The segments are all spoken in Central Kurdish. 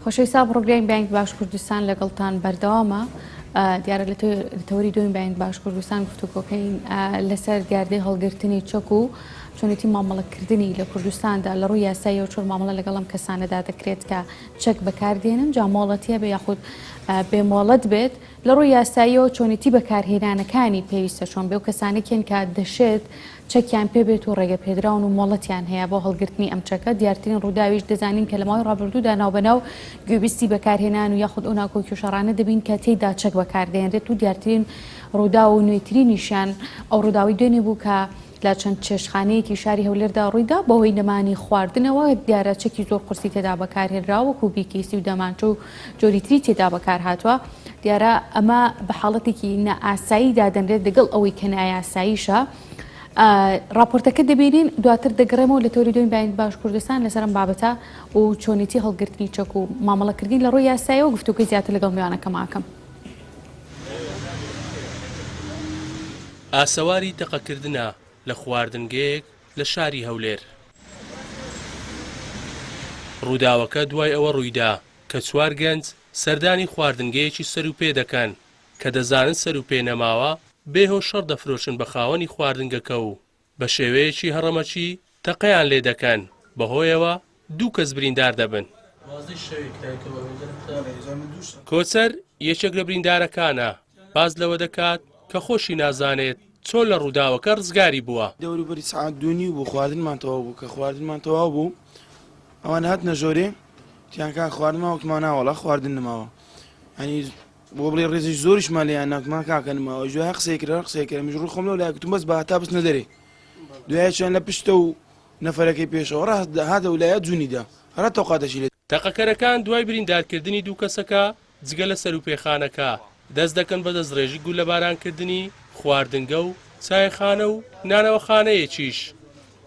خۆشەویستان پڕۆگرامی بانک باش کوردستان لەگەڵتان بەردەوامە دیارە لە تەوەری دوێن بانک باش کوردستان گفتوگۆکەین لەسەر دیاردەی هەڵگرتنی چەک و چۆنێتی مامەڵەکردنی لە کوردستاندا لە ڕووی یاساییەوە چۆن مامەڵە لەگەڵ ئەم کەسانەدا دەکرێت کە چەک بەکاردێنن جا مۆڵەتیە بێ یاخود بێ مۆڵەت بێت لە ڕووی یاساییەوە چۆنێتی بەکارهێنانەکانی پێویستە چۆن بێ و کەسانە کێن کە دەشێت چەکیان پێ بێت و ڕێگە پێدراون و مۆڵەتیان هەیە بۆ هەڵگرتنی ئەم چەکە، دیارترین ڕووداویش دەزانین کە لە ماوەی ڕابردوودا ناوبەناو گوێبیستی بەکارهێنان و یاخود ئەو ناکۆکی و شەڕانە دەبین کە تێیدا چەک بەکاردەهێنرێت و دیارترین ڕووداو و نوێترینیشیان ئەو ڕووداوەی دوێنێ بوو کە لە چەند چێشتخانەیەکی شاری هەولێردا ڕوویدا بەهۆی نەمانی خواردنەوە دیارە چەکی زۆر قورسی تێدا بەکارهێنرا وەکو بیکیسی و دەمانچە و جۆری تری تێدا بەکارهاتووە دیارە ئەمە بە حاڵەتێکی نائاسایی دادەنرێت لەگەڵ ئەوەی کە نایاساییشە. راپۆرتەکە دەبینین دواتر دەگەڕێمەوە لە تۆری دوێن باین باش کوردستان لەسەر ئەم بابەتە و چۆنێتی هەڵگرتنی چەک و مامەڵەکردنی لە ڕووی یاسایەوە گفتوگۆی زیاتر لەگەڵ میوانەکەماکەم. ئاسەواری تەقەکردنە لە خواردنگەیەک لە شاری هەولێر. ڕووداوەکە دوای ئەوە ڕوویدا کە چوار گەنج سەردانی خواردنگەیەکی سەروپێ دەکەن کە دەزانن سەروپێ نەماوە، بێ هۆ شەڕ دەفرۆشن بە خاوەنی خواردنگەکە و بە شێوەیەکی هەڕەمەکی تەقەیان لێ دەکەن، بەهۆیەوە دوو کەس بریندار دەبن. کۆچەر یەکێک لە بریندارەکانە، باس لەوە دەکات کە خۆشی نازانێت چۆن لە ڕووداوەکە ڕزگاری بووە. دەوروبەری سەعات دوو نیو بوو خواردنمان تەواو بوو، کە خواردنمان تەواو بوو ئەوان هاتنە ژۆرێ وتیان کاک خواردن ماوە وتمان نا وەڵا خواردن نەماوە یانی بۆ بڵێ ڕێزیش زۆریشمان لێیان ناکمان کاکە نماوە دوای قسەی کرد قسەی کرد منیش ڕووی خۆم لەو لای گوتم بەس با هەتا بچنە دەرێ دوای چیان لە پشتە و نەفەرەکەی پێشەوە ڕاست هاتە و لایە جونی دا هەرا تەوقاتەشی لێ تەقەکەرەکان دوای بریندارکردنی دوو کەسەکە جگە لە سەروپێخانەکە دەست دەکەن بە دەستڕێژی گوللەبارانکردنی خواردنگە و چایخانە و نانەوەخانەیەکیش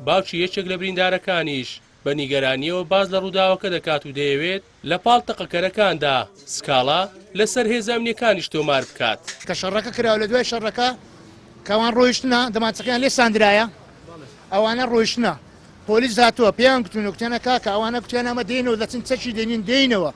باوکی یەکێک لە بریندارەکانیش بە نیگەرانییەوە باس لە ڕووداوەکە دەکات و دەیەوێت لە پاڵ تەقەکەرەکاندا سکاڵا لەسەر هێزە ئەمنییەکانیش تۆمار بکات. کە شەڕەکە کرا و لە دوای شەڕەکە کە ئەوان ڕۆیشتنە دەمانچەکەیان لێ ساندرایە ئەوانە ڕۆیشتنە پۆلیس هاتووە پێیان گوتون گوتیانە کاکە ئەوانە گوتیانە ئەمە دێنەوە دەچن چەکی دێنین دێینەوە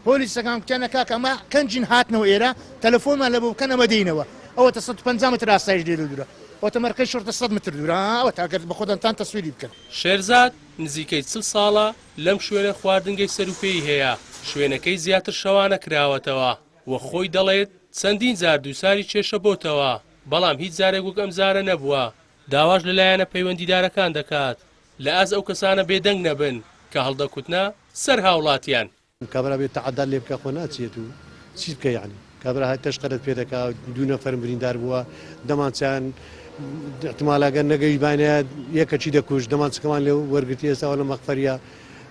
پۆلیسەکان گوتیانە کاکە ئەمە کەنجین هاتنەوە ئێرە تەلەفۆنمان لە بۆ بکەن ئەمە دێینەوە ئەوە تە 150 متر ئاسایش لێرە دوورە ئەوەتە مەرکەی شوڕتە 100 متر دوورە ئەوە تاگەر بە خۆتان تەسویری بکەن. شێرزاد نزیکەی 40 ساڵە لەم شوێنە خواردنگەی سەروپێی هەیە، شوێنەکەی زیاتر شەوانە کراوەتەوە و خۆی دەڵێت چەندین جار دووچاری کێشە بۆتەوە، بەڵام هیچ جارێک وەک ئەمجارە نەبووە، داواش لە لایەنە پەیوەندیدارەکان دەکات لە ئاست ئەو کەسانە بێدەنگ نەبن کە هەڵدەکوتنە سەر هاوڵاتیان. کابرا بێ تەعەدات لێ بکا خۆ ناچیت و چیت بکە یەعنی کابرا هەر تەشقەرت پێ دەکا دوو نەفەرم بریندار بووە دەمانچەیان احتمال ئەگەر نەگەیشتبانە یەکەکی دەکوشت دەمانچەکەمان لێ وەرگرتی ئێستا لە مەخفەریە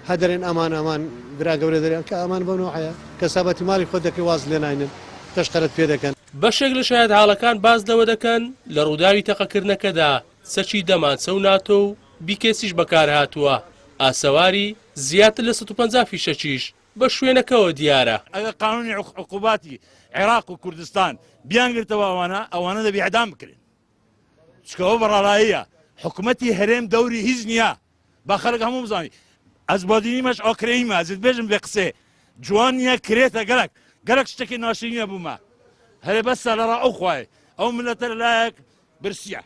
هەر دەرێن ئەمان ئەمان برا گەورە دەرێن کە ئەمان بەو نەوعەیە کەسابەتی ماڵی خۆت دەکەی واز لێ ناینن تەشقەرت پێ دەکەن. بەشێک لە شایەتحاڵەکان باس لەوە دەکەن لە ڕووداوی تەقەکردنەکەدا چەکی دەمانچە و ناتۆ و بیکێسیش بەکارهاتووە، ئاسەواری زیاتر لە 150 فیشەکیش بە شوێنەکەوە دیارە. ئەگەر قانونی عقوباتی عێراق و کوردستان بیانگرتەوە ئەوانە ئەوانە دەبی ئیعدام بکرێن چونکە ئەوە بەڕەڵاییە حکومەتی هەرێم دەوری هیچ نییە با خەڵک هەموو بزانانی ئەز بۆدینیمەش ئۆکرەیمە ئەزت بێژم بێ قسێ جوان نییە کرێتە گەلک گەلک شتێکی ناشرینە بوومە هەرێ بەسە لەڕا ئەو خوایە ئەو ملەتە لەلایەک برسیە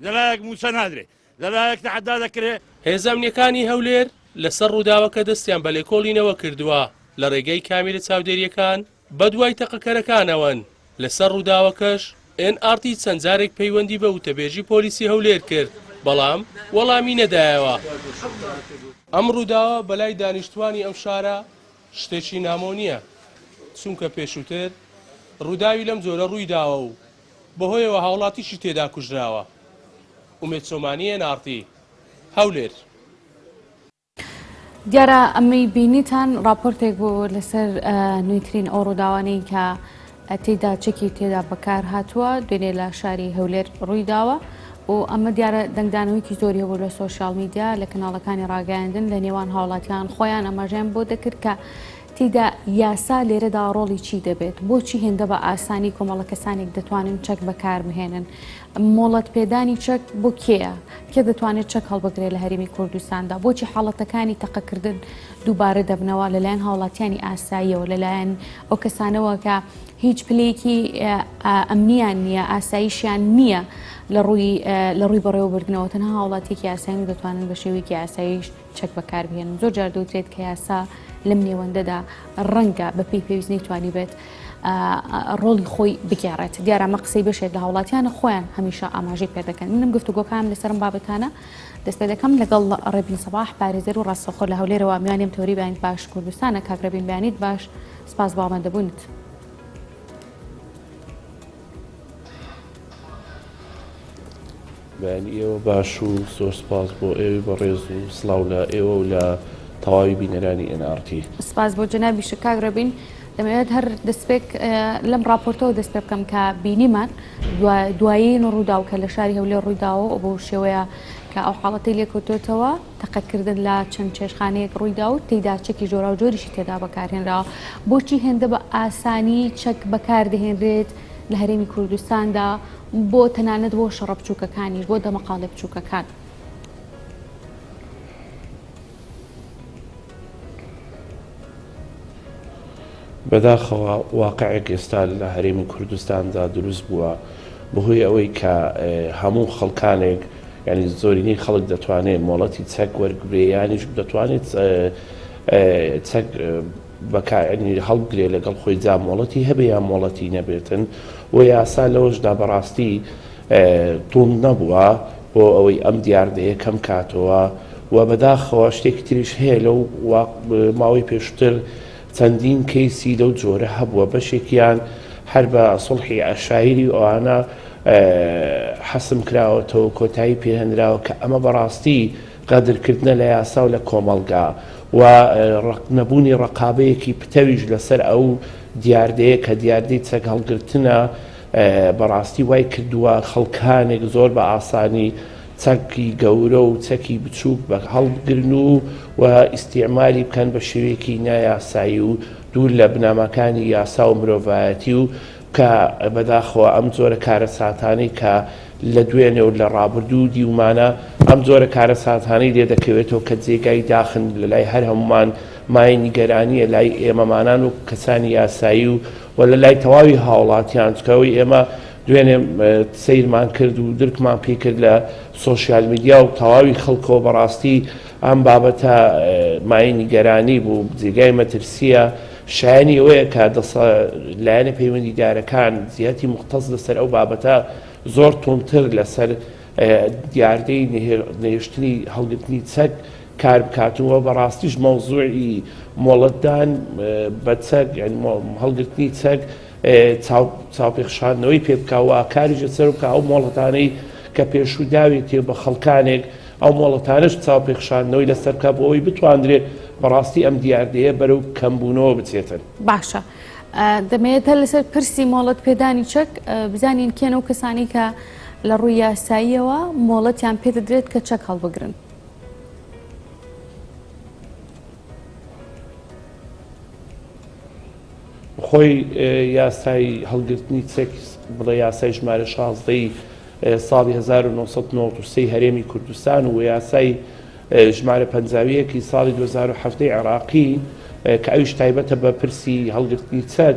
لەلایەک مووچە نادرێ، لەلایەک تەحەدا دەکرێ. هێزە ئەمنییەکانی هەولێر لەسەر رووداوەکە دەستیان بە لێکۆڵینەوە کردووە، لە رێگەی کامیرە چاودێرییەکان بەدوای تەقەکەرەکانەوەن، لەسەر رووداوەکەش ئێن ئاڕ تی چەند جارێک پەیوەندی بە وتەبێژی پۆلیسی هەولێر کرد، بەڵام وەڵامی نەدایەوە. ئەم رووداوە بەلای دانیشتووانی ئەم شارە شتێکی نامۆ نییە، چونکە پێشووتر رووداوی لەم جۆرە روویداوە و بەهۆیەوە هاوڵاتیشی تێدا کوژراوە. ئومێد چۆمانی ئێن ئاڕ تی، هەولێر. دیارە ئەمەی بینیتان راپۆرتێک بوو لەسەر نوێترین ئەو ڕووداوانەی کە تێدا چەکی تێدا بەکار هاتووە دوێنێ لە شاری هەولێر ڕوویداوە و ئەمە دیارە دەنگدانەوەیکی زۆری هەبوو لە سۆشیال میدیا لە کەناڵەکانی ڕاگەیاندن لە نێوان هاوڵاتیان خۆیان ئاماژەیان بۆ دەکرد کە تێیدا یاسا لێرەدا ڕۆڵی چی دەبێت؟ بۆچی هێندە بە ئاسانی کۆمەڵە کەسانێک دەتوانن چەک بەکاربهێنن؟ مۆڵەت پێدانی چەک بۆ کێیە؟ کێ دەتوانێت چەک هەڵبگرێت لە هەرێمی کوردستاندا؟ بۆچی حاڵەتەکانی تەقەکردن دووبارە دەبنەوە لەلایەن هاوڵاتیانی ئاساییەوە، لەلایەن ئەو کەسانەوە کە هیچ پلەیەکی ئەمنیان نییە، ئاسایشیان نییە لە ڕووی لە ڕووی بەڕێوەبردنەوە، تەنها هاوڵاتیەکی ئاسایین و دەتوانن بە شێوەیەکی ئاسایش چەک بەکاربهێنن. زۆر جار دەوترێت کە یاسا لەم نێوەندەدا ڕەنگە بەپێی پێویست نەیتوانیبێت ڕۆڵی خۆی بگێڕێت. دیارە ئەمە قسەی بەشێک لە هاوڵاتیانە خۆیان هەمیشە ئاماژەی پێدەکەن. منم گفتوگۆکانم لەسەرم بابەتانە دەست پێ دەکەم لەگەڵ ڕێبین سەباح پارێزەر و ڕاستەوخۆ لە هەولێرەوە میوانیم تەوری بەیانیت باش کوردستانە. کاک ڕێبین بەیانیت باش، سپاس بۆ ئامادەبوونت. بەیانی ئێوە باش و زۆر سپاس بۆ ئێوەی بەڕێز و سڵاو لە ئێوە و لە تەواوی بینەرانی ئێن ئاڕ تی. سپاس بۆ جەنابیشت کاک ڕێبین. دەمەوێت هەر دەستپێک لەم ڕاپۆرتەوە دەست پێ بکەم کە بینیمان دوایین ڕووداو کە لە شاری هەولێر ڕوویداوە و بەو شێوەیە کە ئەو حاڵەتەی لێکەوتۆتەوە تەقەکردن لە چەند چێشتخانەیەک ڕوویدا و تێیدا چەکی جۆراوجۆریشی تێدا بەکارهێنراوە. بۆچی هێندە بە ئاسانی چەک بەکاردەهێنرێت لە هەرێمی کوردستاندا بۆ تەنانەت بۆ شەڕە بچووکەکانیش، بۆ دەمەقاڵێ بچووکەکان؟ بەداخەوە واقعێک ئێستا لە هەرێمی کوردستاندا دروست بووە بەهۆی ئەوەی کە هەموو خەڵکانێک یعنی زۆرینەی خەڵک دەتوانێت مۆڵەتی چەک وەرگێ یانیش دەتوانێت چەک بەکارنی هەڵبگرێ لەگەڵ خۆی جا مۆڵەتی هەبێ یان مۆڵەتی نەبێتن و یاسا لەوەشدا بەڕاستی توند نەبووە بۆ ئەوەی ئەم دیاردەیە کەم کاتەوە و بەداخەوە شتێکی تریش هەیە لەو ماوەی پێشتر چەندین کەیسی لەو جۆرە هەبووە بەشێکیان هەر بە سوڵحی عەشایری و ئەوانە حەسم کراوەتەوە کۆتایی پێهێنراوە کە ئەمە بەڕاستی غەدرکردنە لە یاسا و لە کۆمەڵگا و نەبوونی ڕەقابەیەکی پتەویش لەسەر ئەو دیاردەیە کە دیاردەی چەک هەڵگرتنە بەڕاستی وای کردووە خەڵکانێک زۆر بە ئاسانی چەکی گەورە و چەکی بچووک بە هەڵبگرن و و ئیستیعمالی بکەن بە شێوەیەکی نایاسایی و دوور لە بناماکانی یاسا و مرۆڤایەتی و کە بەداخەوە ئەم جۆرە کارەساتانەی کە لە دوێنێ و لە ڕابردوو دیومانە ئەم جۆرە کارەساتانەی لێ دەکەوێتەوە کە جێگای داخن لە لای هەر هەموومان مایەی نیگەرانیە لای ئێمەمانان و کەسانی یاسایی و و لە لای تەواوی هاوڵاتیان چونکە ئەوەی ئێمە دوێنێ سەیرمان کرد و درکمان پێی کرد لە سۆشیال میدیا و تەواوی خەڵکەوە بەڕاستی ئەم بابەتە مایەی نیگەرانی بوو جێگای مەترسیە شایانی ئەوەیە کە دەسە لایەنە پەیوەندیدارەکان جیهەتی مختص لەسەر ئەو بابەتە زۆر توندتر لەسەر دیاردەی نەهێشتنی هەڵگرتنی چەک کار بکات و بەڕاستیش مەوزوعی مۆڵەتدان بە چەک یعنی هەڵگرتنی چەک چاوپێخشاندنەوەی پێ بکا و کاریش لەسەر بکا ئەو مۆڵەتانەی کە پێشوو داوێتێ بە خەڵکانێک ئەو مۆڵەتانەش چاوپێخشاندنەوەی لەسەر بکا بۆ ئەوەی بتواندرێت بەڕاستی ئەم دیاردەیە بەرەو کەمبوونەوە بچێتن. باشە دەمەوێت هەر لەسەر پرسی مۆڵەت پێدانی چەک بزانین کێن ئەو کەسانەی کە لە ڕووی یاساییەوە مۆڵەتیان پێدەدرێت کە چەک هەڵبگرن؟ خۆی یاسای هەڵگرتنی چەک بڵێ یاسای ژمارە 16 ساڵی 1993 هەرێمی کوردستان و یاسای ژمارە 51 ساڵی 2017 عێراقی کە ئەویش تایبەتە بە پرسی هەڵگرتنی چەک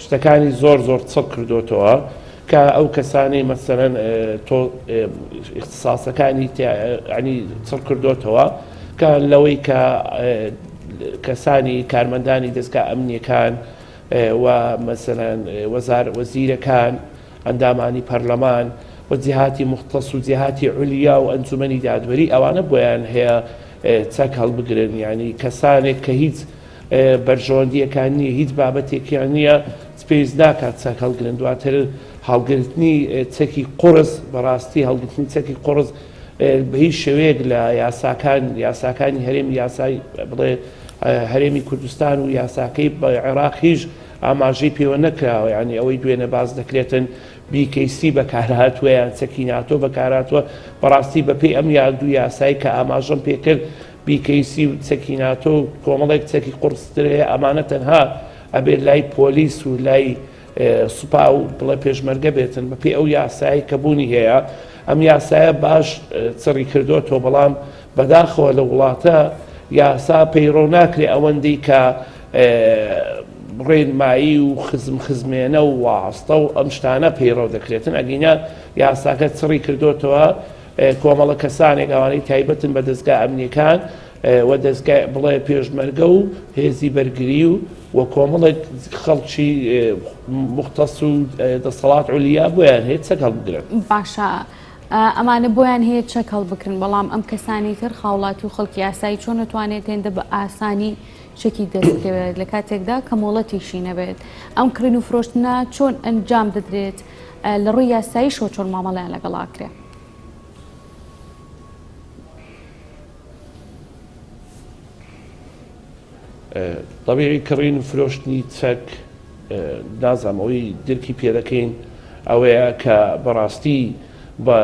شتەکانی زۆر زۆر چڕ کردوتەوە کە ئەو کەسانەی مەسەلەن تۆ ئیختساسەکانی ینی چڕ کردوتەوە کە لەوەی کە کەسانی کارمەندانی دەستگا ئەمنیەکان و مەسەلەن وەزار وەزیرەکان ئەندامانی پەرلەمان و جیهاتی مختص و جیهاتی علیا و ئەنجومەنی دادوەری ئەوانە بۆیان هەیە چەک هەڵبگرن یعنی کەسانێک کە هیچ بەرژەوەندییەکان نییە، هیچ بابەتێکیان نییە، پێویست ناکات چەک هەڵگرن، دواتر هەڵگرتنی چەکی قوڕس بەڕاستی هەڵگرتنی چەکی قوڕس بە هیچ شێوەیەک لە یاساکان یاساکانی هەرێم یاسای بڵێ هەرێمی کوردستان و یاساکەی بە عێراق هیچ ئاماژەی پێوە نەکراوە یعنی ئەوەی دوێنێ باس دەکرێتن BKC بەکارهاتووە یان چەکی ناتۆ بەکارهاتووە بەڕاستی بەپێی ئەم یا دوو یاسای کە ئاماژەم پێکرد BKC و چەکی ناتۆ و کۆمەڵێک چەکی قوڕستر هەیە ئەمانە تەنها ئەبێت لای پۆلیس و لای سوپا و بڵێ پێشمەرگە بێتن بەپێی ئەو یاسایی کە بوونی هەیە. ئەم یاسایە باش چڕی کردۆتەوە بەڵام بەداخەوە لە وڵاتە یاسا پەیڕەو ناکرێ ئەوەندەی کە ڕێنمایی و خزم خزمێنە و واستە و ئەم شتانە پەیڕەو دەکرێتن ئەگینا یاساکە چڕی کردۆتەوە کۆمەڵە کەسانێک ئەوانەی تایبەتن بە دەزگا ئەمنیەکان و دەزگای بڵێ پێشمەرگە و هێزی بەرگری و و کۆمەڵێک خەڵکی مختص و دەسەڵات عولیا بۆیان هەیە چەک هەڵبگرن. باشە ئەمانە بۆیان هەیە چەک هەڵبگرن بەڵام ئەم کەسانی تر خاوڵاتی و خەڵکی ئاسایی چۆن دەتوانێت هێندە بە ئاسانی چەکی دەست بکەوێت لە کاتێکدا کە مۆڵەتیشی نەبێت ئەم کڕین و فرۆشتنە چۆن ئەنجام دەدرێت لە ڕووی یاساییشەوە چۆن مامەڵەیان لەگەڵ ئاکرێ؟ تەبیعی کڕین و فرۆشتنی چەک نازانم ئەوەی درکی پێ دەکەین ئەوەیە کە بەڕاستی بە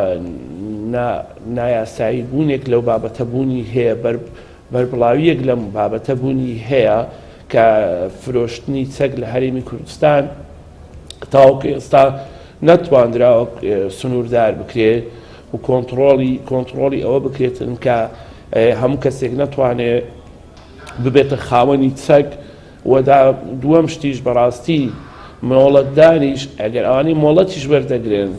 نایاسایی بوونێک لەو بابەتە بوونی هەیە بەربڵاویەک لەم بابەتە بوونی هەیە کە فرۆشتنی چەک لە هەرێمی کوردستان تاوەکو ئێستا نەتواندراوە سنووردار بکرێت و کۆنتڕۆڵی کۆنتڕۆڵی ئەوە بکرێتن کە هەموو کەسێک نەتوانێت ببێتە خاوەنی چەک و دووەم شتیش بەڕاستی مۆڵەتدانیش ئەگەر ئەوانەی مۆڵەتیش وەردەگرن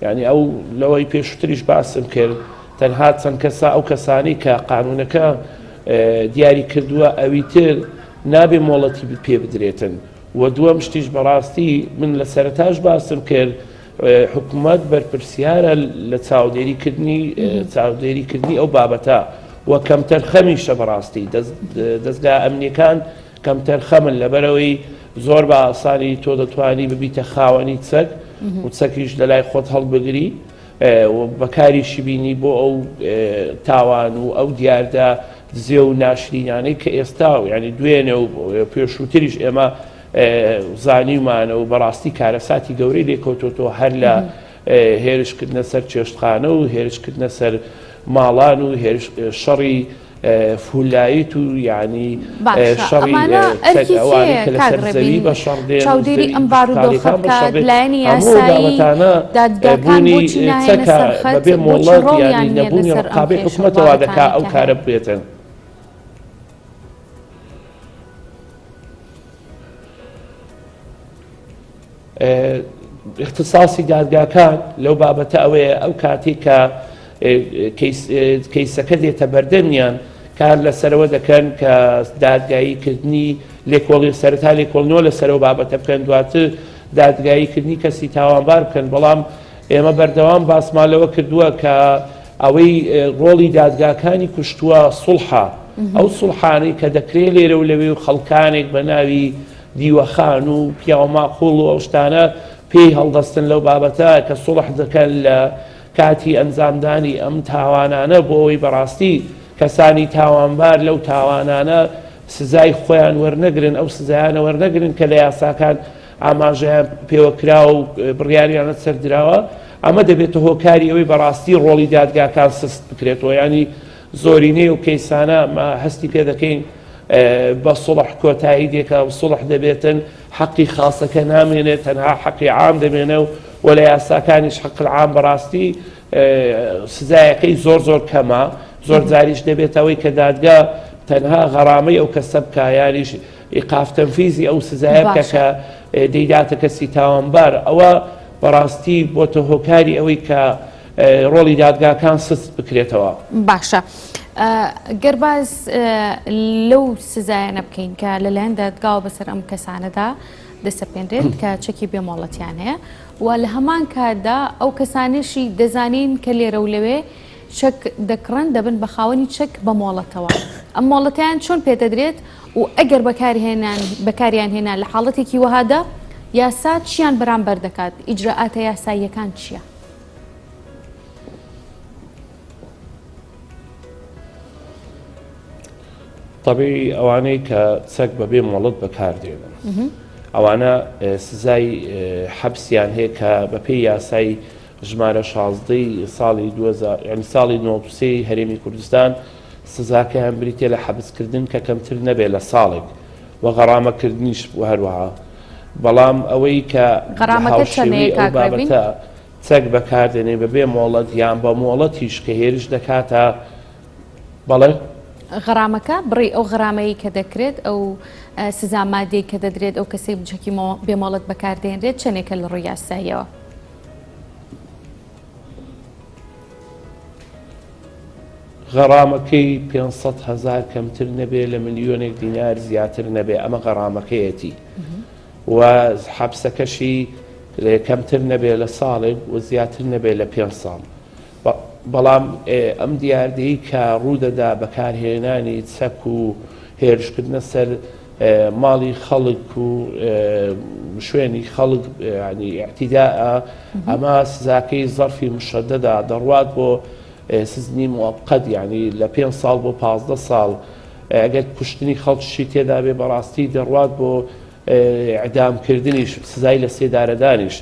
یعنی ئەو لەوەی پێشووتریش باسم کرد تەنها چەند کەسە ئەو کەسانی کە قانونەکە دیاری کردووە ئەوی تر نابێ مۆڵەتی پێ بدرێتن و دووەم شتیش بەڕاستی من لە سەرەتاش باسم کرد حکومەت بەرپرسیارە لە چاودێری کردنی چاودێری کردنی ئەو بابەتە و کەمتەرخەمیشە بەڕاستی دەزگا ئەمنیەکان کەمتەرخەمن لەبەرەوەی زۆر بە ئاسانی تۆ دەتوانی ببیتە خاوەنی چەک و چەکیش لە لای خۆت هەڵبگری و بەکاریشی بینی بۆ ئەو تاوان و ئەو دیاردە دزێ و ناشرینانەی کە ئێستا و یعنی دوێنێ و پێشووتریش ئێمە زانیومانە و بەڕاستی کارەساتی گەورەی لێکەوتۆتەوە هەر لە هێرشکردنە سەر چێشتخانە و هێرشکردنە سەر ماڵان و هێرش شەڕی فولایت و یعنی شەڕی ئەوانەی کە لەسەر زەوی بە شەڕ دێن چاودێری ئەم بارودۆخە بکات لایەنی یاسایی دادگاکان بوونی بۆچی ناهێنە چەکە سەر خەت بەبێ بۆچی مۆڵەت ڕۆڵیان یعنی نییە نەبوونی لەسەر ئەم ڕقابەی کێشە و حکومەتەوە دەکا بابەتانەی ئەو کە کارە هەیە؟ ببێتن. ئیختساسی دادگاکان لەو بابەتە ئەوەیە ئەو کاتێک کە کەیسەکە دێتە بەردەمیان کار لەسەرەوە دەکەن کە دادگایی کردنی لێکۆڵی سەرەتا لێکۆڵنەوە لەسەرەوە بابەتە بکەن دواتر دادگایی کردنی کەسی تاوانبار بکەن بەڵام ئێمە بەردەوام باسمان لەوە کردووە کە ئەوەی ڕۆڵی دادگاکانی کوشتووە سوڵحە ئەو سوڵحانەی کە دەکرێت لێرە و لەوێ و خەڵکانێک بە ناوی دیوەخان و پیاوماقوڵ و ئەو شتانە پێی هەڵدەستن لەو بابەتە کە سوڵح دەکەن لە کاتی ئەنجامدانی ئەم تاوانانە بۆ ئەوەی بەڕاستی کەسانی تاوانبار لەو تاوانانە سزای خۆیان وەرنەگرن ئەو سزایانە وەرنەگرن کە لە یاساکان ئاماژەیان پێوە کراوە و بڕیاریان لەسەر دراوە، ئەمە دەبێتە هۆکاری ئەوەی بەڕاستی ڕۆڵی دادگاکان سست بکرێتەوە، یانی زۆرینەی ئەو کەیسانە ئەمە هەستی پێ دەکەین بە سوڵح کۆتایی دێکە و سوڵح دەبێتن، حەقی خاسەکە نامێنێت تەنها حەقی عام دەمێنێ و لە یاساکانیش حەق العام بەڕاستی سزایەکەی زۆر زۆر کەمە، زۆر جاریش دەبێتە ئەوەی کە دادگا تەنها غەرامەی ئەو کەسە بکا یانیش ئیقاف تەنفیزی ئەو سزایە بکە کە دەیداتە کەسی تاوانبار ئەوە بەڕاستی بۆتە هۆکاری ئەوەی کە ڕۆڵی دادگاکان سست بکرێتەوە. باشە گەر باس لەو سزایانە بکەین کە لەلایەن دادگاوە بەسەر ئەم کەسانەدا دەسەپێنرێت کە چەکی بێمۆڵەتیان هەیە و لە هەمان کاتدا ئەو کەسانەشی دەزانین کە لێرە و لەوێ چەک دەکڕن دەبن بە خاوەنی چەک بە مۆڵەتەوە ئەم مۆڵەتیان چۆن پێدەدرێت و ئەگەر بەکارهێنان بەکاریان هێنا لە حاڵەتێکی وەهادا یاسا چیان بەرامبەر دەکات ئیجرائاتە یاساییەکان چییە؟ طبیعی ئەوانەی کە چەک بەبێ مۆڵەت بەکاردێنن ئەوانە سزای حەبسیان هەیە کە بەپێی یاسای ژمارە شازدەی ساڵی یعنی ساڵی 93 هەرێمی کوردستان سزاکەیان بریتیە لە حەبسکردن کە کەمتر نەبێت لە ساڵێک و غەرامەکردنیش و هەروەها بەڵام ئەوەی کە غەرامەکە چەندەیە هاوشێوەی ئەو کاک ڕێبین؟ بابەتە. چەک بەکاردێنێ بەبێ مۆڵەت یان بە مۆڵەتیش کە هێرش دەکاتە بەڵێ. غەرامەکە، بڕی ئەو غەرامەی کە دەکرێت، ئەو سزا مادیەی کە دەدرێت ئەو کەسەی چەکی بێ مۆڵەت بەکاردێنرێت چەندێکە لە ڕووی یاساییەوە؟ غەرامەکەی 500 هەزار کەمتر نەبێ لە ملیۆنێک دینار زیاتر نەبێ ئەمە غەرامەکەیەتی و حەبسەکەشی کەمتر نەبێ لە ساڵێک و زیاتر نەبێ لە پێنج ساڵ. بەڵام ئەم دیاردەی کە ڕوودەدا بەکارهێنانی چەک و هێرشکردنە سەر ماڵی خەڵک و شوێنی خەڵک ینی ئیعتیداء ئەمە سزاکەی زەرفی مشەدەدا دەڕوات بۆ سزنی موقت یعنی لە پێ ساڵ بۆ 15 ساڵ ئەگەر کوشتنی خەڵکشی تێدا بێ بەڕاستی دەڕوات بۆ ئیعدام کردنیش سزای لە سێدارەدانیش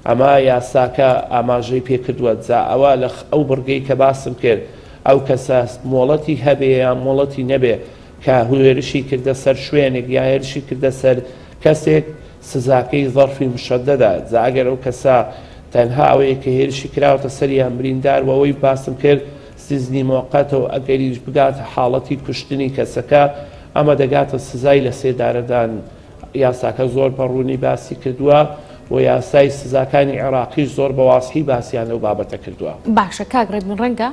ئەمە یاساکە ئاماژەی پێکردووە جا ئەوە لە ئەو بڕگەی کە باسم کرد ئەو کەسە مۆڵەتی هەبێ یان مۆڵەتی نەبێ کە هێرشی کردە سەر شوێنێک یا هێرشی کردە سەر کەسێک سزاکەی زەرفی مشەدەدە جا ئەگەر ئەو کەسە تەنها ئەوەیە کە هێرشی کراوەتە سەر یان بریندار و ئەوەی باسم کرد سزنی مۆقەتە و ئەگەریش بگاتە حاڵەتی کوشتنی کەسەکە ئەمە دەگاتە سزای لەسێدارەدان، یاساکە زۆر بە ڕوونی باسی کردووە و یاسای سزاکانی عێراقیش زۆر بە وازحی باسیان لەو بابەتە کردووە. باشە کاک ڕێبین ڕەنگە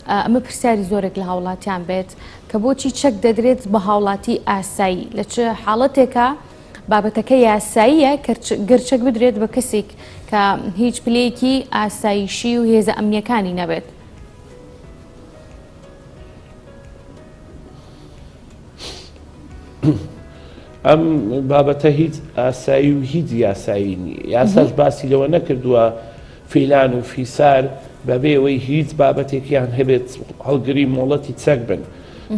ئەمە پرسیاری زۆرێک لە هاوڵاتیان بێت کە بۆچی چەک دەدرێت بە هاوڵاتی ئاسایی لە چ حاڵەتێکە بابەتەکە یاساییە گەر چەک بدرێت بە کەسێک کە هیچ پلەیەکی ئاسایشی و هێزە ئەمنیەکانی نەبێت؟ ئەم بابەتە هیچ ئاسایی و هیچ یاسایی نییە یاساش باسی لەوە نەکردووە فیلان و فیسار بەبێ ئەوەی هیچ بابەتێکیان هەبێت هەڵگری مۆڵەتی چەک بن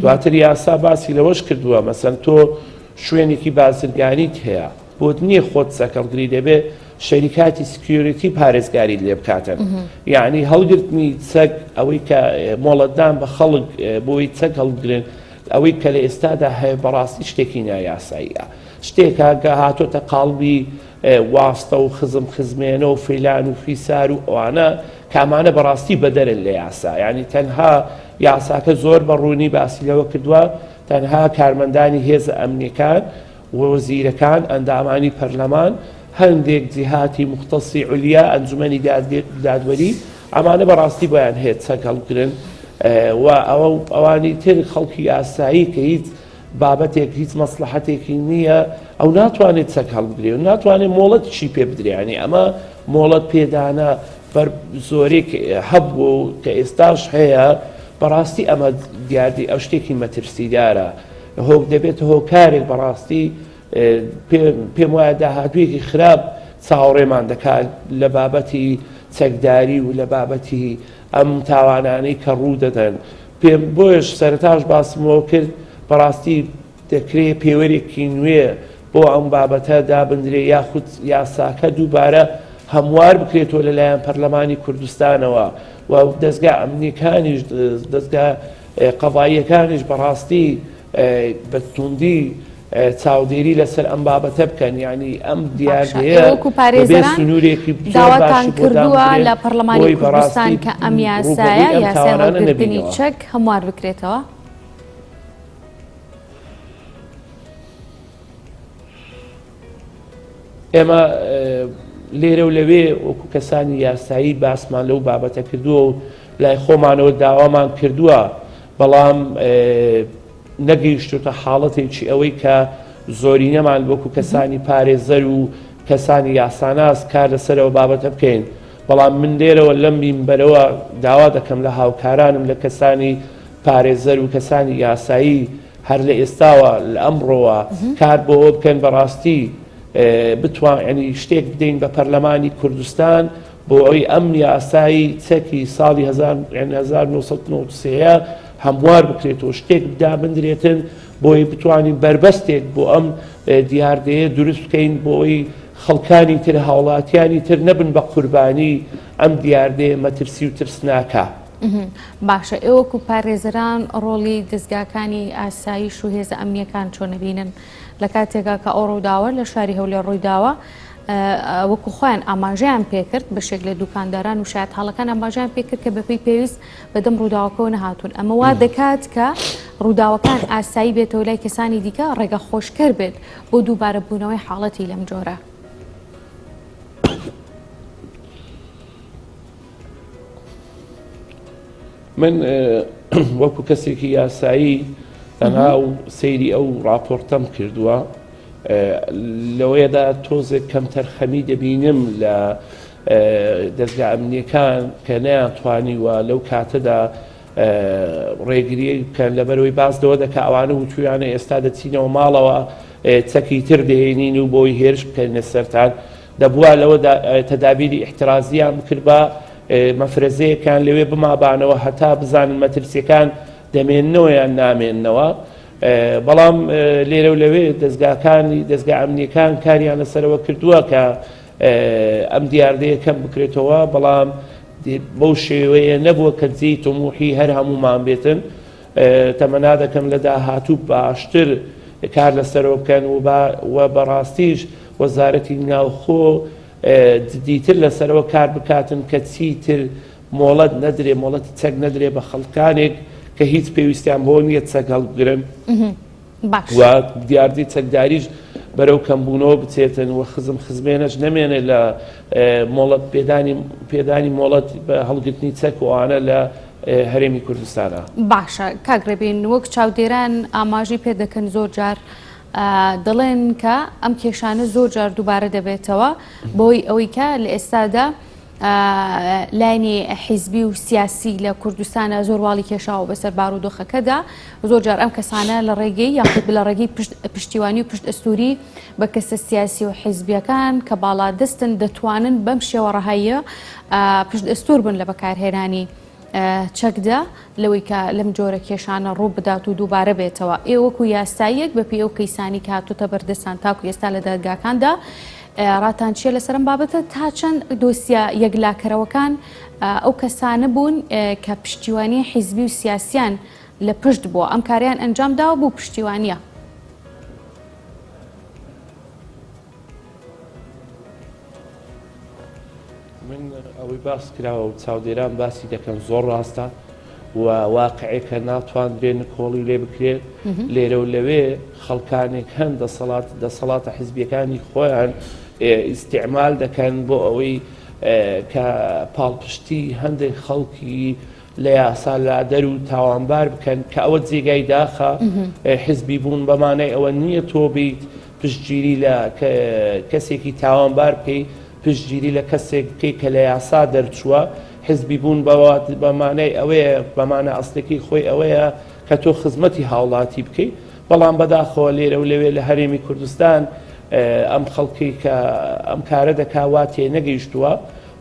دواتر یاسا باسی لەوەش کردووە مەسەن تۆ شوێنێکی بازرگانیت هەیە بۆت نییە خۆت چەک هەڵگری دەبێ شەریکاتی security پارێزگاریت لێ بکاتن یعنی هەڵگرتنی چەک ئەوەی کە مۆڵەتدان بە خەڵک بۆی چەک هەڵبگرن ئەوەی کە لە ئێستادا هەیە بەڕاستی شتێکی نایاساییە شتێکە کە هاتۆتە قاڵبی واستە و خزم خزمێنە و فیلان و فیسار و ئەوانە کامانە بەڕاستی بەدەرن لە یاسا یعنی تەنها یاساکە زۆر بە ڕوونی باسی لەوە کردووە تەنها کارمەندانی هێزە ئەمنیەکان وەزیرەکان، ئەندامانی پەرلەمان، هەندێک جیهاتی موختەسی عولیا، ئەنجومەنی دادوەری، ئەمانە بەڕاستی بۆیان هەیە چەک هەڵبگرن و ئەوە ئەوانی تر خەڵکی ئاسایی کە هیچ بابەتێک هیچ مەسڵەحەتێکی نییە ئەو ناتوانێت چەک هەڵبگرێ و ناتوانێت مۆڵەتیشی پێ بدرێ یانی ئەمە مۆڵەت پێدانە بەر زۆرێک هەبوو و کە ئێستاش هەیە بەڕاستی ئەمە دیاردەی ئەو شتێکی مەترسیدارە هۆک دەبێتە هۆکارێک بەڕاستی پێم وایە داهاتوویەکی خراپ چاوەڕێمان دەکات لە بابەتی چەکداری و لە بابەتی ئەم تاوانانەی کە ڕوو دەدەن پێم بۆیش سەرتاش باسمەوە کرد بەڕاستی دەکرێ پێوەرێکی نوێ بۆ ئەم بابەتە دابندرێ یاخود یاساکە دووبارە هەموار بکرێتەوە لەلایەن پەرلەمانی کوردستانەوە و دەستگا ئەمنیەکانیش دەستگا قەزاییەکانیش بەڕاستی بە توندی چاودێری لەسەر ئەم بابەتە بکەن یعنی ئەم دیاردەیە وەکو پارێزەران سنوورێکی داواتان کردووە لە پەرلەمانی کوردستان کە ئەم یاسایە یاسای هەڵگرتنی چەک هەموار بکرێتەوە؟ ئێمە لێرە و لەوێ وەکو کەسانی یاسایی باسمان لەو بابەتە کردووە و لای خۆمانەوە داوامان کردووە بەڵام نەگەیشتوتە حاڵەتێکی ئەوەی کە زۆرینەمان وەکو کەسانی پارێزەر و کەسانی یاساناس کار لەسەرەوە بابەتە بکەین بەڵام من لێرەوە لەم مینبەرەوە داوا دەکەم لە هاوکارانم لە کەسانی پارێزەر و کەسانی یاسایی هەر لە ئێستاوە لە ئەمڕۆوە کار بۆ ئەوە بکەن بەڕاستی بتوان ینی شتێک بدەین بە پەرلەمانی کوردستان بۆ ئەوەی ئەم یاسای چەکی ساڵی 1993 هەموار بکرێتەوە شتێک دابندرێتن بۆی بتوانین بربەستێک بۆ ئەم دیاردەیە دروست بکەین بۆ ئەوی خەڵکانی تر هاوڵاتیانی تر نەبن بە قوربانی ئەم دیاردەیە مەترسی و ترسناکە. باشە ئێوە وەکو پارێزەران ڕۆڵی دەزگاکانی ئاسایش و هێزە ئەمنیەکان چۆن ئەبینن لە کاتێکا کە ئەو ڕووداوە لە شاری هەولێر ڕوویداوە؟ وەکو خۆیان ئاماژەیان پێکرد بەشێک لە دوکانداران و شایەتحاڵەکان ئاماژەیان پێکرد کە بەپێی پێویست بەدەم ڕووداوەکەوە نەهاتوون ئەمە وا دەکات کە ڕووداوەکان ئاسایی بێتەوە لای کەسانی دیکە ڕێگە خۆشکەر بێت بۆ دووبارە بوونەوەی حاڵەتی لەم جۆرە. من وەکو کەسێکی یاسایی تەنها و سەیری ئەو راپۆرتەم کردووە لەوەیەدا تۆزێک کەمتەرخەمی دەبینم لە دەزگا ئەمنیەکان کە نەیانتوانیوە لەو کاتەدا ڕێگری بکەن لەبەرەوەی باس لەوە دەکا ئەوانە وتویانە ئێستا دەچینەوە ماڵەوە چەکی تر دەهێنین و بۆی هێرش بکەینە سەرتان دەبووە لەوەدا تەدابیری ئیحترازیان بکردبا مەفرەزەیەکان لەوێ بمابانەوە هەتا بزانن مەترسیەکان دەمێننەوە یان نامێننەوە بەڵام لێرە و لەوێ دەزگاکانی دەزگا ئەمنیەکان کاریان لەسەرەوە کردووە کە ئەم دیاردەیە کەم بکرێتەوە بەڵام بەو شێوەیە نەبووە کە جێی تموحی هەر هەمومان بێتن تەمەنا دەکەم لە داهاتوو باشتر کار لەسەرەوە بکەن و بەڕاستیش وەزارەتی ناوخۆ جدیتر لەسەرەوە کار بکاتن کە چیتر مۆڵەت نەدرێ مۆڵەتی چەک نەدرێ بە خەڵکانێک کە هیچ پێویستیان بۆ نییە چەک هەڵبگرن و دیاردەی چەکداریش بەرەو کەمبوونەوە بچێتن و خزم خزمێنەش نەمێنێت لە مۆڵەت پێدانی پێدانی مۆڵەت بە هەڵگرتنی چەک و ئەوانە لە هەرێمی کوردستانە. باشە کاک ڕێبین وەک چاودێران ئاماژەی پێ دەکەن زۆر جار دەڵێن کە ئەم کێشانە زۆر جار دووبارە دەبێتەوە بۆی ئەوەی کە لە ئێستادا لایەنی حیزبی و سیاسی لە کوردستانە زۆر واڵی کێشاوە بەسەر بارودۆخەکەدا زۆر جار ئەم کەسانە لە ڕێگەی یاخود لە ڕێگەی پشتیوانی و پشت ئەستوری بە کەسە سیاسی و حیزبیەکان کە باڵا دەستن دەتوانن بەم شێوە ڕەهاییە پشت ئەستور بن لە بەکارهێنانی چەکدا لەوەی کە لەم جۆرە کێشانە ڕوو بدات و دووبارە بێتەوە. ئێوە وەکو یاساییەک بە پێی ئەو کەیسانەی کە هاتۆتە بەردەستان تاکو ئێستا لە دادگاکاندا ڕاتان چییە لەسەر ئەم بابەتە؟ تا چەند دۆسیە یەکلاکەرەوەکان ئەو کەسانە بوون کە پشتیوانی حیزبی و سیاسیان لە پشت بووە ئەم کاریان ئەنجام داوە بۆ پشتیوانیە؟ من ئەوەی باس کراوە و چاودێران باسی دەکەن زۆر ڕاستە و واقعێکە ناتواندرێ نکۆڵی لێ بکرێت لێرە و لەوێ خەڵکانێک هەن دەسەڵات دەسەڵاتە حزبیەکانی خۆیان ئیسیعمال دەکەن بۆ ئەوەی کە پاڵپشتی هەندێک خەڵکی لە یاسا لادەر و تاوانبار بکەن کە ئەوە جێگای داخە حزبی بوون بەمانای ئەوە نییە تۆ بیت پشتگیری لە کەسێکی تاوانبار بکەی پشتگیری لە کەسێک بکەی کە لە یاسا دەرچووە حزبی بوون بە مانای ئەوەیە بە مانا ئەسڵەکەی خۆی ئەوەیە کە تۆ خزمەتی هاوڵاتی بکەی بەڵام بەداخەوە لێرە و لەوێ لە هەرێمی کوردستان ئەم خەڵکەی کە ئەم کارە دەکا وا تێنەگەیشتووە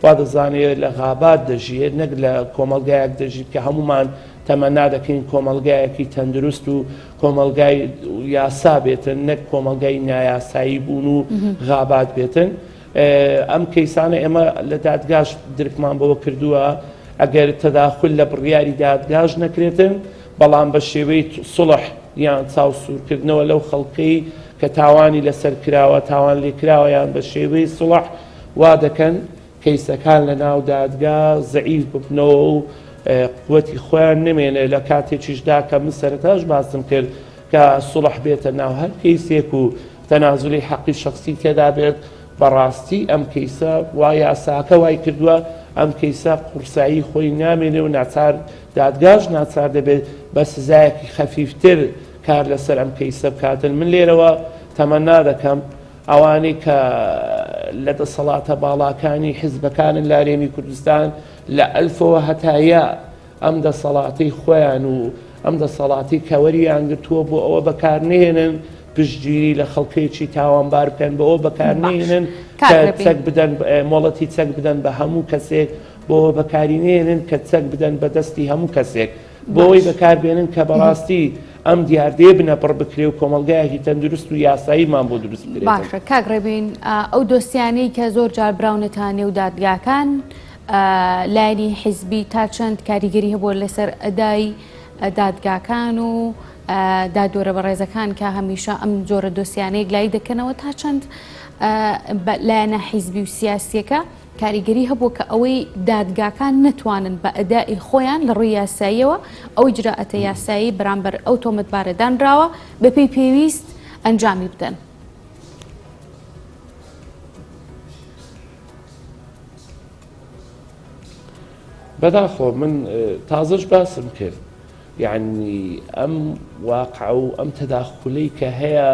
وا دەزانێت لە غابات دەژیێت نەک لە کۆمەڵگایەک دەژیت کە هەمومان تەمەنا دەکەین کۆمەڵگایەکی تەندروست و کۆمەڵگای یاسا بێتن نەک کۆمەڵگای نایاسایی بوون و غابات بێتن ئەم کەیسانە ئێمە لە دادگاش درکمان بەوە کردووە ئەگەر تەداخل لە بڕیاری دادگاش نەکرێتن بەڵام بە شێوەی سڵح یان چاوسوورکردنەوە لەو خەڵکەی کە تاوانی لەسەر کراوە تاوان لێکراوە یان بە شێوەی سڵح وا دەکەن کەیسەکان لە ناو دادگا زەعیف ببنەوە و قوتی خۆیان نەمێنێ لە کاتێکیشدا کە من سەرەتاش باسم کرد کە سوڵح بێتە ناو هەر کەیسێک و تەنازولی حەقی شەخسی تێدا بێت بەڕاستی ئەم کەیسە وا یاساکە وای کردووە ئەم کەیسە قورسایی خۆی نامێنێ و ناچار دادگاش ناچار دەبێت بە سزایەکی خەفیفتر کار لەسەر ئەم کەیسە بکاتن من لێرەوە تەمەنا دەکەم ئەوانەی کە لە دەسەڵاتە باڵاکانی حیزبەکانن لە هەرێمی کوردستان لە ئەلفەوە هەتا یا ئەم دەسەڵاتەی خۆیان و ئەم دەسەڵاتی کە وەریان گرتووە بۆ ئەوە بەکار نێنن پشتگیری لە خەڵکێکی تاوانبار بکەن بۆ ئەوە بەکار نێنن کە چەک بدەن مۆڵەتی چەک بدەن بە هەموو کەسێک بۆ بەکاری نێنن کە چەک بدەن بە دەستی هەموو کەسێک بۆی بەکاربێنن کە بەڕاستی ئەم دیاردەیە بنەبڕ بکرێ و کۆمەڵگایەکی تەندروست و یاساییمان بۆ دروست بکرێت. باشە کاک ڕێبین ئەو دۆسیانەی کە زۆر جار براونەتە نێو دادگاکان لایەنی حیزبی تا چەند کاریگەری هەبووە لەسەر ئەدای دادگاکان و دادوەرە بەڕێزەکان کە هەمیشە ئەم جۆرە دۆسیانەیەک لای دەکەنەوە تا چەند. لایەنە حیزبی و سیاسیەکە کاریگەری هەبووە کە ئەوەی دادگاکان نەتوانن بە ئەدائی خۆیان لە ڕووی یاساییەوە ئەو ئیجرائەتە یاسایی بەرامبەر ئەو تۆمەتبارە دانراوە بەپێی پێویست ئەنجامی بدەن. بەداخەوە من تازەش باسم کرد یعنی ئەم واقع و ئەم تەداخولەی کە هەیە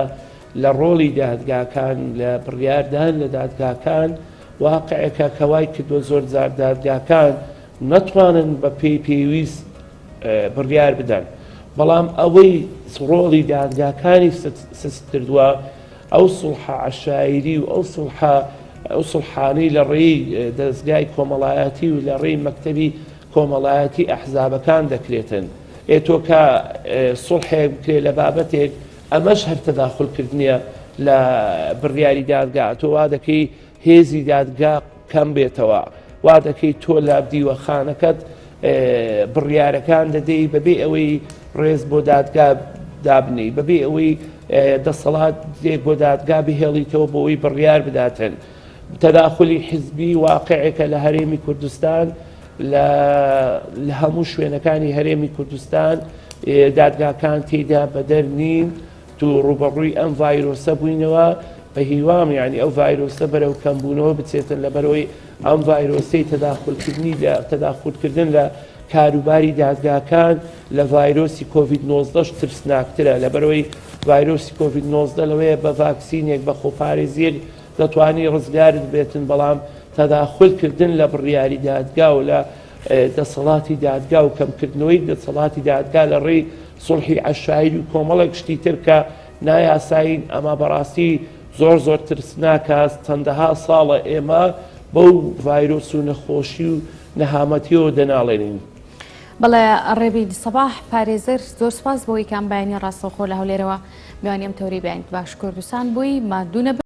لە ڕۆڵی دادگاکان لە بڕیاردان لە دادگاکان واقعێکە کە وای کردووە زۆر جار دادگاکان نەتوانن بە پێی پێویست بڕیار بدەن بەڵام ئەوەی ڕۆڵی دادگاکانی سست کردووە ئەو سوڵحە عەشایری و ئەو سوڵحە ئەو سوڵحانەی لە ڕێی دەزگای کۆمەڵایەتی و لە ڕێی مەکتەبی کۆمەڵایەتی ئەحزابەکان دەکرێتن ئێ تۆ کە سوڵحێک بکرێ لە بابەتێک ئەمەش هەر تەداخول کردنیە لە بڕیاری دادگا تۆ وا دەکەی هێزی دادگا کەم بێتەوە وا دەکەی تۆ لە دیوەخانەکەت بڕیارەکان دەدەی بەبێ ئەوەی ڕێز بۆ دادگا دابنێی بەبێ ئەوەی دەسەڵات بۆ دادگا بهێڵیتەوە بۆ ئەوی بڕیار بداتن تەداخلی حزبی واقعێکە لە هەرێمی کوردستان لە هەموو شوێنەکانی هەرێمی کوردستان دادگاکان تێدا بەدەر نین تو ڕوبەڕووی ئەم ڤایرۆسە بووینەوە بە هیوام یعنی ئەو ڤایرۆسە بەرەو کەمبوونەوە بچێتن لەبەرەوەی ئەم ڤایرۆسەی تەداخولکردنی لە تەداخولکردن لە کاروباری دادگاکان لە ڤایرۆسی کۆڤید 19 ترسناکترە لەبەرەوەی ڤایرۆسی کۆڤید 19 لەوەیە بە ڤاکسینێک بە خۆپارێزیەک دەتوانی ڕزگارت بێتن بەڵام تەداخول کردن لە بڕیاری دادگا و لە دەسەڵاتی دادگا و کەمکردنەوەی دەسەڵاتی دادگا لە ڕێی سوڵحی عەشایری و کۆمەڵێک شتی تر کە نایاسایین ئەمە بەڕاستی زۆر زۆر ترسناکە چەندەها ساڵە ئێمە بەو ڤایرۆس و نەخۆشی و نەهامەتیەوە دەناڵێنین. بەڵێ ڕێبین سەباح پارێزەر زۆر سپاس بۆ ئەوەی کە ئەم بەیانیە ڕاستەوخۆ لە هەولێرەوە میوانی ئەم تەوەرەی بەیانی باش کوردستان بووی ماندوو نەبن.